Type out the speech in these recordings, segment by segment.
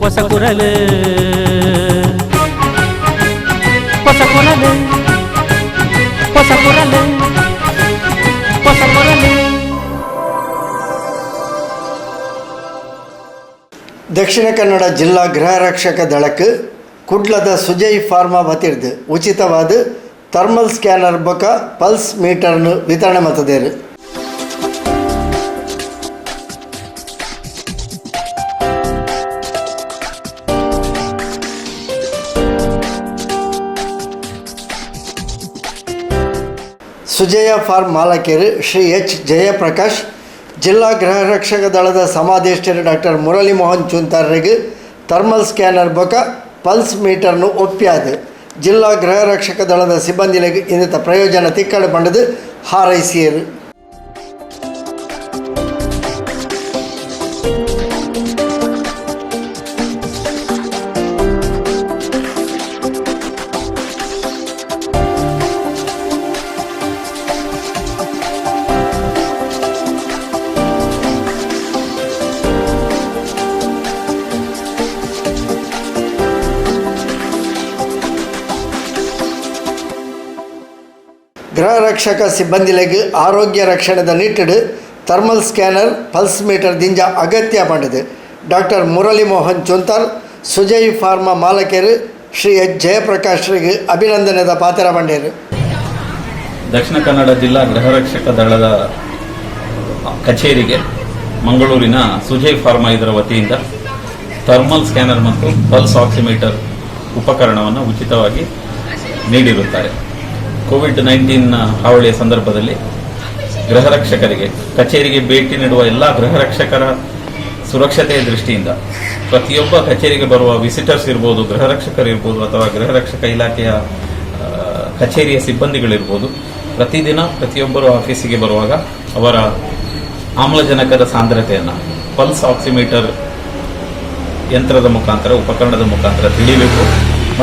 ಹೊಸ ಕುರಲು, ಹೊಸ ಕುರಲು, ಹೊಸ ಕುರಲು, ಹೊಸ ಕುರಲು. ದಕ್ಷಿಣ ಕನ್ನಡ ಜಿಲ್ಲಾ ಗೃಹ ರಕ್ಷಕ ದಳಕ್ಕೆ ಕುಡ್ಲದ ಸುಜಯ್ ಫಾರ್ಮಾ ವತಿರ್ದು ಉಚಿತವಾದ ಥರ್ಮಲ್ ಸ್ಕ್ಯಾನರ್ ಬೊಕ ಪಲ್ಸ್ ಮೀಟರ್ನು ವಿತರಣೆ ಮಲ್ತದೇರು. ಸುಜಯ ಫಾರ್ಮ್ ಮಾಲಕರು ಶ್ರೀ ಎಚ್ ಜಯಪ್ರಕಾಶ್ ಜಿಲ್ಲಾ ಗೃಹ ರಕ್ಷಕ ದಳದ ಸಮಾದೇಷ್ಟರು ಡಾಕ್ಟರ್ ಮುರಳಿ ಮೋಹನ್ ಚುಂತಾರ್ರಿಗೆ ಥರ್ಮಲ್ ಸ್ಕ್ಯಾನರ್ ಬೊಕ ಪಲ್ಸ್ ಮೀಟರ್ನು ಒಪ್ಪ್ಯಾದು ಜಿಲ್ಲಾ ಗೃಹ ರಕ್ಷಕ ದಳದ ಸಿಬ್ಬಂದಿಲೆಗ್ ಇಂದಿತ ಪ್ರಯೋಜನ ತಿಕ್ಕಡು ಪಂಡದು ಹಾರೈಸಿಯರು. ಗೃಹ ರಕ್ಷಕ ಸಿಬ್ಬಂದಿಲೆಗ್ ಆರೋಗ್ಯ ರಕ್ಷಣೆದ ನಿಟ್ಟಿಡು ಥರ್ಮಲ್ ಸ್ಕ್ಯಾನರ್, ಪಲ್ಸ್ ಮೀಟರ್ ದಿಂಜ ಅಗತ್ಯ ಪಂಡದು ಡಾಕ್ಟರ್ ಮುರಳಿ ಮೋಹನ್ ಚುಂತಾರ್ ಸುಜಯ್ ಫಾರ್ಮಾ ಮಾಲಕರು ಶ್ರೀ ಎಚ್ ಜಯಪ್ರಕಾಶ್ರಿಗೆ ಅಭಿನಂದನೆದ ಪಾತ್ರ ಪಂಡೇರು. ದಕ್ಷಿಣ ಕನ್ನಡ ಜಿಲ್ಲಾ ಗೃಹರಕ್ಷಕ ದಳದ ಕಚೇರಿಗೆ ಮಂಗಳೂರಿನ ಸುಜಯ್ ಫಾರ್ಮಾ ಇದರ ವತಿಯಿಂದ ಥರ್ಮಲ್ ಸ್ಕ್ಯಾನರ್ ಮತ್ತು ಪಲ್ಸ್ ಆಕ್ಸಿಮೀಟರ್ ಉಪಕರಣವನ್ನು ಉಚಿತವಾಗಿ ನೀಡಿರುತ್ತಾರೆ. ಕೋವಿಡ್-19 ಹಾವಳಿಯ ಸಂದರ್ಭದಲ್ಲಿ ಗೃಹರಕ್ಷಕರಿಗೆ, ಕಚೇರಿಗೆ ಭೇಟಿ ನೀಡುವ ಎಲ್ಲ ಗೃಹರಕ್ಷಕರ ಸುರಕ್ಷತೆಯ ದೃಷ್ಟಿಯಿಂದ, ಪ್ರತಿಯೊಬ್ಬ ಕಚೇರಿಗೆ ಬರುವ ವಿಸಿಟರ್ಸ್ ಇರ್ಬೋದು, ಗೃಹರಕ್ಷಕರು ಇರ್ಬೋದು ಅಥವಾ ಗೃಹರಕ್ಷಕ ಇಲಾಖೆಯ ಕಚೇರಿಯ ಸಿಬ್ಬಂದಿಗಳಿರ್ಬೋದು, ಪ್ರತಿದಿನ ಪ್ರತಿಯೊಬ್ಬರು ಆಫೀಸಿಗೆ ಬರುವಾಗ ಅವರ ಆಮ್ಲಜನಕದ ಸಾಂದ್ರತೆಯನ್ನು ಪಲ್ಸ್ ಆಕ್ಸಿಮೀಟರ್ ಯಂತ್ರದ ಮುಖಾಂತರ, ಉಪಕರಣದ ಮುಖಾಂತರ ತಿಳಿಯಬೇಕು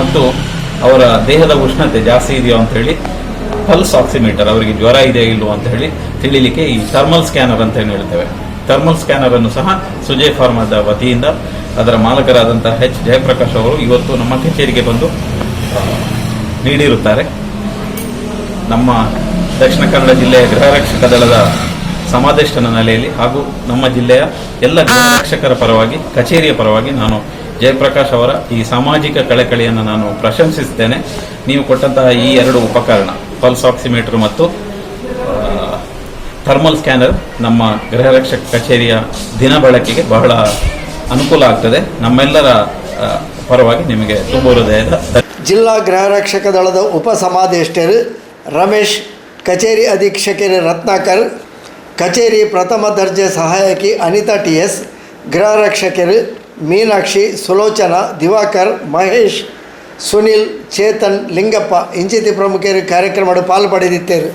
ಮತ್ತು ಅವರ ದೇಹದ ಉಷ್ಣತೆ ಜಾಸ್ತಿ ಇದೆಯೋ ಅಂತ ಹೇಳಿ ಪಲ್ಸ್ ಆಕ್ಸಿಮೀಟರ್, ಅವರಿಗೆ ಜ್ವರ ಇದೆಯೋ ಇಲ್ವೋ ಅಂತ ಹೇಳಿ ತಿಳಿಲಿಕ್ಕೆ ಈ ಥರ್ಮಲ್ ಸ್ಕ್ಯಾನರ್ ಅಂತ ಏನು ಹೇಳ್ತೇವೆ, ಥರ್ಮಲ್ ಸ್ಕ್ಯಾನರ್ ಅನ್ನು ಸಹ ಸುಜಯ್ ಫಾರ್ಮಾದ ವತಿಯಿಂದ ಅದರ ಮಾಲಕರಾದಂತಹ ಎಚ್ ಜಯಪ್ರಕಾಶ್ ಅವರು ಇವತ್ತು ನಮ್ಮ ಕಚೇರಿಗೆ ಬಂದು ನೀಡಿರುತ್ತಾರೆ. ನಮ್ಮ ದಕ್ಷಿಣ ಕನ್ನಡ ಜಿಲ್ಲೆಯ ಗೃಹರಕ್ಷಕ ದಳದ ಸಮಾದೇಷ್ಟನ ನೆಲೆಯಲ್ಲಿ ಹಾಗೂ ನಮ್ಮ ಜಿಲ್ಲೆಯ ಎಲ್ಲ ಗೃಹರಕ್ಷಕರ ಪರವಾಗಿ, ಕಚೇರಿಯ ಪರವಾಗಿ ನಾನು ಜಯಪ್ರಕಾಶ್ ಅವರ ಈ ಸಾಮಾಜಿಕ ಕಳಕಳಿಯನ್ನು ನಾನು ಪ್ರಶಂಸಿಸ್ತೇನೆ. ನೀವು ಕೊಟ್ಟಂತಹ ಈ ಎರಡು ಉಪಕರಣ, ಪಲ್ಸ್ ಆಕ್ಸಿಮೀಟರ್ ಮತ್ತು ಥರ್ಮಲ್ ಸ್ಕ್ಯಾನರ್, ನಮ್ಮ ಗೃಹರಕ್ಷಕ ಕಚೇರಿಯ ದಿನ ಬಳಕೆಗೆ ಬಹಳ ಅನುಕೂಲ ಆಗ್ತದೆ. ನಮ್ಮೆಲ್ಲರ ಪರವಾಗಿ ನಿಮಗೆ ತುಂಬ ಹೃದಯದ ಜಿಲ್ಲಾ ಗೃಹ ರಕ್ಷಕ ದಳದ ಉಪ ಸಮಾದೇಷ್ಟರು ರಮೇಶ್, ಕಚೇರಿ ಅಧೀಕ್ಷಕರು ರತ್ನಾಕರ್, ಕಚೇರಿ ಪ್ರಥಮ ದರ್ಜೆ ಸಹಾಯಕಿ ಅನಿತಾ ಟಿ ಎಸ್, ಗೃಹ ರಕ್ಷಕರು ಮೀನಾಕ್ಷಿ, ಸುಲೋಚನಾ, ದಿವಾಕರ್, ಮಹೇಶ್, ಸುನಿಲ್, ಚೇತನ್, ಲಿಂಗಪ್ಪ ಇಂಚಿತಿ ಪ್ರಮುಖರು ಕಾರ್ಯಕ್ರಮ ಪಾಲು ಪಡೆದಿತ್ತೇರು.